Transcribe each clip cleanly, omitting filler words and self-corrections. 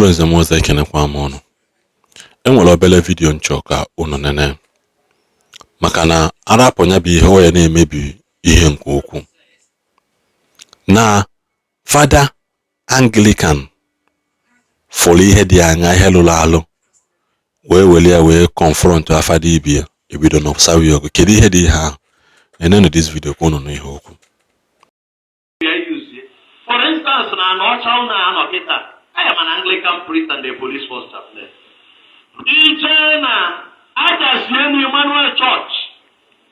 Mụrụ nze m ọzọ, ekenekwa m ụnụ. E nwere obere video nchọ ka unu nene, maka na arapụ ya bụ ihe ọ ya na-emebi ihe nke ukwuu. Na Fada Anglican fụrụ ihe dị anya, ihe lụrụ alụ, wee were ya wee confront fada ibe ya, ebido n'ọsawi ọgụ. Kedu ihe dị ihe ahụ? Nenenu this video ka unu nụ ihe okwu. Ya use. For instance, na ana ọcha unu anọ kịta, I am an Anglican priest and a police force chaplain. Ije na Ajazienu Emmanuel Church,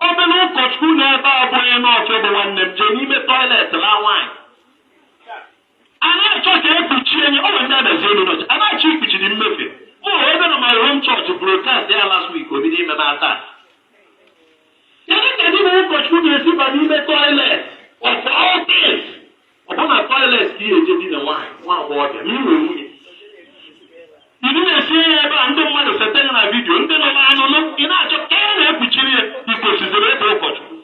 obere ụkọchukwu na-ebe a bụ onye nọọsụ bụ nwanne m, jee n'ime toilet laa nwaanyị. A na-achọ ka ekpuchie nye o nwere ndị Adazienu nọchi, a na-achọ ikpuchiri mmefe. Mụ ebe na my home church broadcast ya last week, obido ime m attack. Kedu ka ndị bụ ụkọchukwu ga-esi ba n'ime toilet of all things? Ọ bụ na toilet ka ị eje dina nwaanyị, nwa agbọghọbịa, ma ị nwere nwunye. Ị na-esi ya ebe a, ndị mmadụ sete ya na video, ndị nọ n'anụnụ, ị na-achọ ka ya na-ekpuchiri ya. Ị kwesịrị ịbụ ụkọchukwu,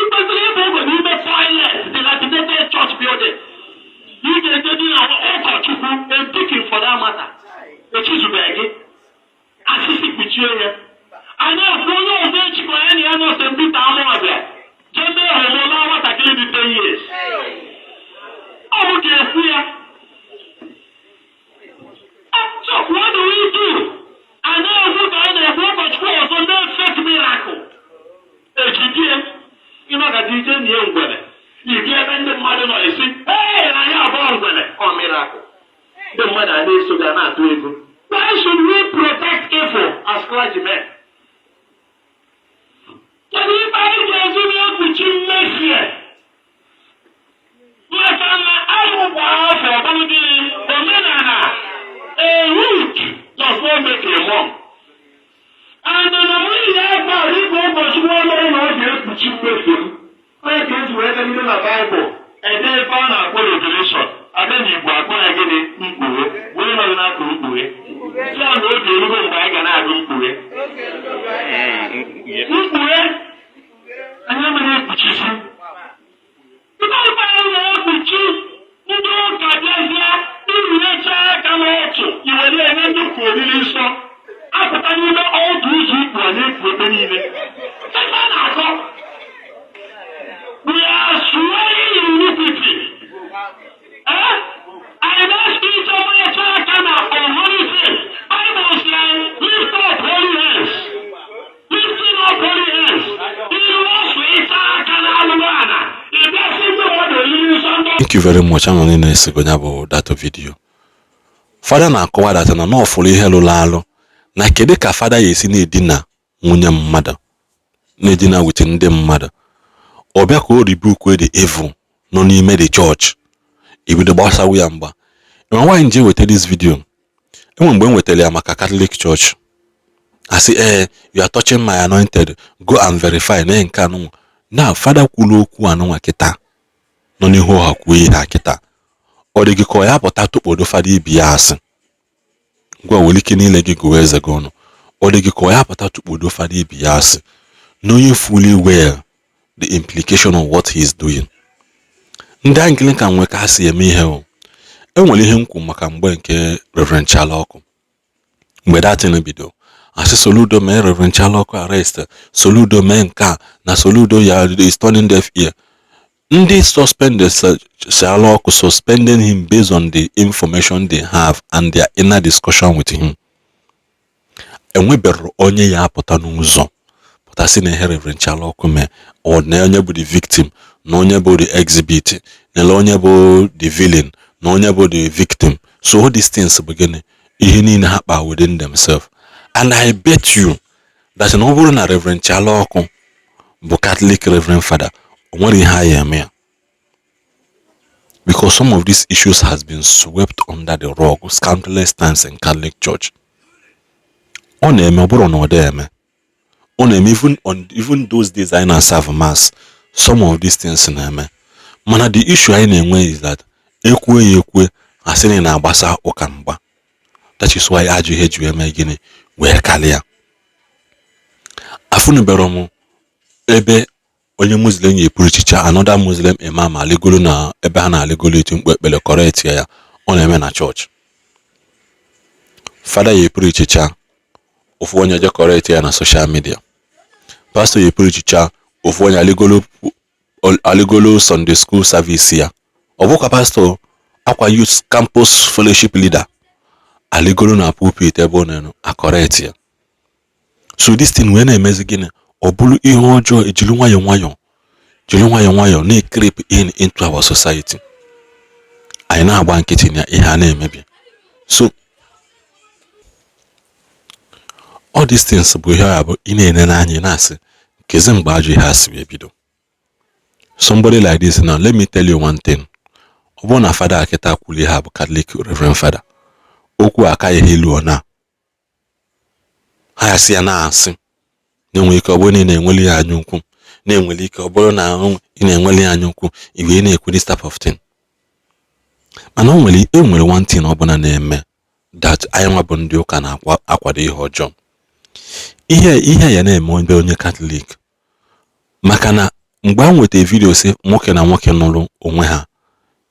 ị kwesịrị ịbụ ụkọ n'ime toilet, dilapidated church building. Ị ga-eje dina ụkọchukwu, a deacon for that matter, echizubeghị gị asịsị kpuchie ya. Anyị ekwu onye ọzọ echikọ ya na ya nọ St. Peter Amawbia jee mee homola nwatakịrị dị 10 years. Ọ bụ ga-ekwu ya. So what do we do? Anyị ekwu ka anyị na-ekwu, ụkọchukwu ọzọ mee fake miracle, ejidie. Ịnọgata ije nie ngwere, ibi ebe ndị mmadụ nọ esi ee na anyị abụọ ngwere, ọ miracle, ndị mmadụ a na-eso ga na-atụ ego. Why should we protect evil as clergymen? Kedu ife anyị ga-eji na-ekpuchi mmehie? Maka na arụ gba afọ, ọ bụrụ gịnị? Omenala. A week does not make a month. And na nwunye ya gbara ịbụ ụbọchị ọlụrụ na ọ ga-ekpuchi mmehie m. Onye ka eji wee degide na Baịbụl ede ebe a na-akpọ Revelation, abịa na Igbo akpọ ya gịnị? Mkpughe. Wee nọrọ n'akụ Mkpughe ya na oge erugo mgbe anyị ga na-agụ Mkpughe. Mkpughe anyị amaghị ekpuchisi ndị ibe anyị na-ekpuchi. Ndị ụka bịazie irinyecha aka n'otu, iwere enye ndị ụka oriri nsọ, apụta n'ime ọdụ ụzọ ikpu a na-ekpu ebe niile. Ebe a na-akọ, we are swearing iniquity. Eh? Anyị na-esi iche ọmarịcha aka na unholy thing. Bible si anyị lift up holy hands. Lifting up holy hands. Ilu ọsụ ịta aka na alụrụ ana. Ị bịa sị ndị mmadụ oriri nsọ ndị Thank you very much. Ama na na-esego ya bụ that video. Fada na-akọwa that na ọ fụrụ ihe lụrụ alụ, na kedu ka fada ya esi na-edina nwunye mmadụ, na-edina with ndị mmadụ. Ọ bịa ka o rebuke the evil nọ n'ime the church, ebido gbasawu ya mgba. Ma nwaanyị ji eweta this video, enwe mgbe m nwetara ya maka Catholic Church, asị ee, "You are touching my anointed, go and verify." Na nke anụnwa na fada kwuru okwu anụnwa kịta nọ n'ihu ọha kwuo ihe a kịta, ọ dị gị ka ọ ya pụta tụkpodo fada ibi ya asị ngwa were ike niile gị gụọ eze gị ọnụ. Ọ dị gị ka ọ ya pụta tụkpodo fada ibi ya asị, knowing fully well the implication of what he is doing? Ndị Anglican nwe ka ha si eme ihe. O enwere ihe m kwu maka mgbe nke Reverend Chalọkụ, mgbe datin bido, asị Soludo mee Reverend Chalọkụ arrest, Soludo mee nke a, na Soludo ya is turning deaf ear. Ndị suspended Chalọkụ, suspending him based on the information they have and their inner discussion with him. Enwebere onye ya apụta n'ụzọ pụta sị na ihe Reverend Chalọkụ mee, ọ na onye bụ the victim, na onye bụ the exhibit, na onye bụ the villain, na onye bụ the victim. So all these things bụ gịnị? Ihe niile ha kpa within themselves. And I bet you that na ọ bụrụ na Reverend Chalọkụ bụ Catholic Reverend Father, o nwere ihe a ya eme ya, because some of these issues has been swept under the rug countless times in Catholic Church. Ọ na-eme, ọ bụrụ na ọ dị eme, ọ na-eme. Even on even those days anyị na-serve mass, some of these things na-eme. Mana the issue anyị na-enwe is that ekwue ya ekwe, asị na ị na-agbasa ụka mgba. That is why ajọ ihe ji wee mee gịnị wee karịa. Afụnubere m ebe onye Muslim ya epreachicha, another Muslim imam aligolo na ebe ha na-aligolo eti mkpu ekpere, correct ya. Ọ na-eme na chọọchị. Fada ya epreachicha, ofu onye je correct ya na social media. Pastor ya epreachicha, ofu onye aligolo aligolo Sunday school service ya. Ọ bụkwa pastor akwa youth campus fellowship leader aligolo na pulpit ebe ọ na-enu acorrect ya. So this thing wee na-emezi gịnị? Ọ bụrụ ihe ọjọọ ejiri nwayọọ nwayọọ, jiri nwayọọ nwayọọ na-creep in into our society. Anyị na-agba nkịtị na ihe a na-emebi. So all these things bụ ihe ya bụ ị na-ene n'anya na-asị, kezi mgbe ajọ ihe a si wee bido? Somebody like this now, let me tell you one thing. Ọ bụrụ na fada akịta kwuru ihe a bụ Catholic Reverend Father, okwu akaghị elu. Ọ na ha ya sị ya na-asị na-enwe ike ọ bụrụ na ị na-enweli ya anya ukwu, na-enwere ike ọ bụrụ na ị na-enweli ya anya ukwu, i wee na-ekwu this type of thing. Mana o nwere, e nwere one thing ọbụla na-eme that anyị nwa bụ ndị ụka na-akwado ihe ọjọọ. Ihe ya na-eme ebe onye Catholic, maka na mgbe a nweta video si nwoke na nwoke nụrụ onwe ha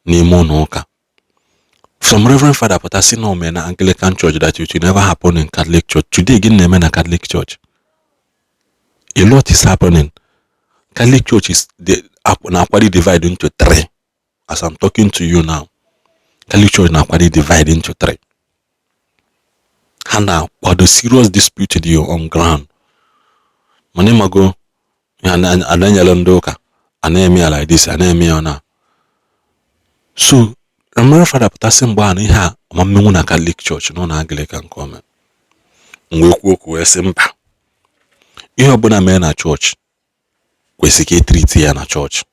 n'ime ụlọ ụka, some Reverend Father pụta sị na ome na Anglican Church, that it will never happen in Catholic Church. Today, gịnị na-eme na Catholic Church? A lot is happening. Catholic Church is the na-akwado divide into three. As I'm talking to you now, Catholic Church na-akwado divide into three. Ha na-akwado serious dispute dị on ground. Mana ịmago a na-enyere ndị ụka a na-eme ya like this, a na-eme ya na so. Reverend Father pụtasị mgbe a na ihe a ọma mmenwu na Catholic Church nọ na Anglican nke ome mgbe ekwu okwu wee sị mba, ihe ọbụla mee na chọọchị kwesịrị ka etreat ya na chọọchị,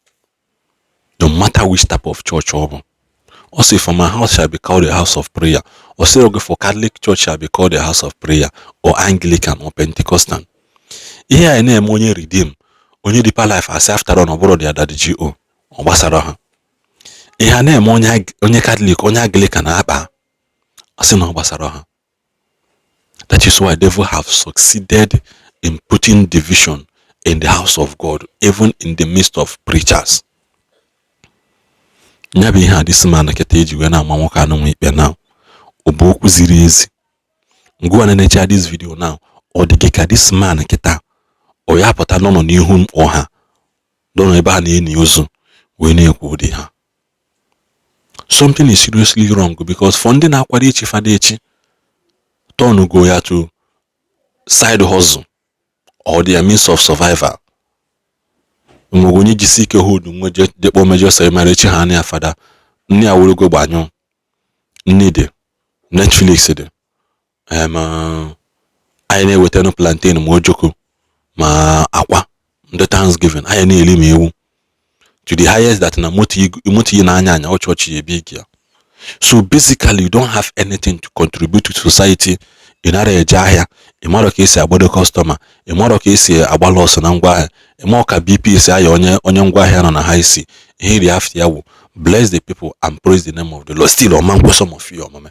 no matter which type of church ọ bụ. Ọ sị, "For my house shall be called a house of prayer." Ọ sịrị gị, "For Catholic Church shall be called a house of prayer," or Anglican or Pentecostal. Ihe a na-eme onye Redeem, onye Deeper Life, asị after all na ọ bụrụ their daddy go, ọ gbasara ha. Ihe a na-eme onye Catholic, onye Anglican, akpa asị na ọ gbasara ha. That is why devil have succeeded in putting division in the house of God, even in the midst of preachers. Ya bụ ihe a this man kịta eji wee na-ama nwoke anụ nwe ikpe now, ọ bụ okwu ziri ezi? Ngwa, na-enecha this video now, ọ dị gị ka this man kịta ọ ya pụta nọ n'ihu ọha nọ ebe a na-eni ozu wee na-ekwu ụdị ha? Something is seriously wrong, because for ndị na-akwado echi fada echi turn go ya to side hustle or their means of survival. Nwere onye jisi ike hold nwe jekpọ major seminary echi ha na fada nne ya wụrụgo gbanyụ nne dị Netflix dị anyị na-ewetanụ plantain ma ojoko ma akwa ndị Thanksgiving anyị na-eri ma ewu to the highest that na moto yi na-anya anya ọ chọọchị ya ebi ya. So basically, you don't have anything to contribute to society. Ị nara eje ahịa, ị marọ ka esi agbado customer, ị marọ ka esi agba loss na ngwaahịa, ị marọ ka BP si aya onye ngwaahịa nọ na high sea. Ihe iri after ya wụ bless the people and praise the name of the Lord. Still, ọma nkwe some of you omume,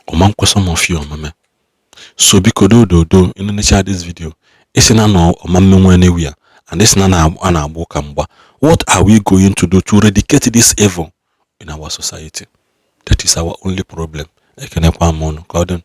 ọma nkwe some of you omume. So biko, dododo, ịnenecha this video, isi na na ọma mmenwe anywhere and isi na a na-agba ụka mgba. What are we going to do to eradicate this evil in our society? That is our only problem. Ekenekwa m unu ka ọ dị.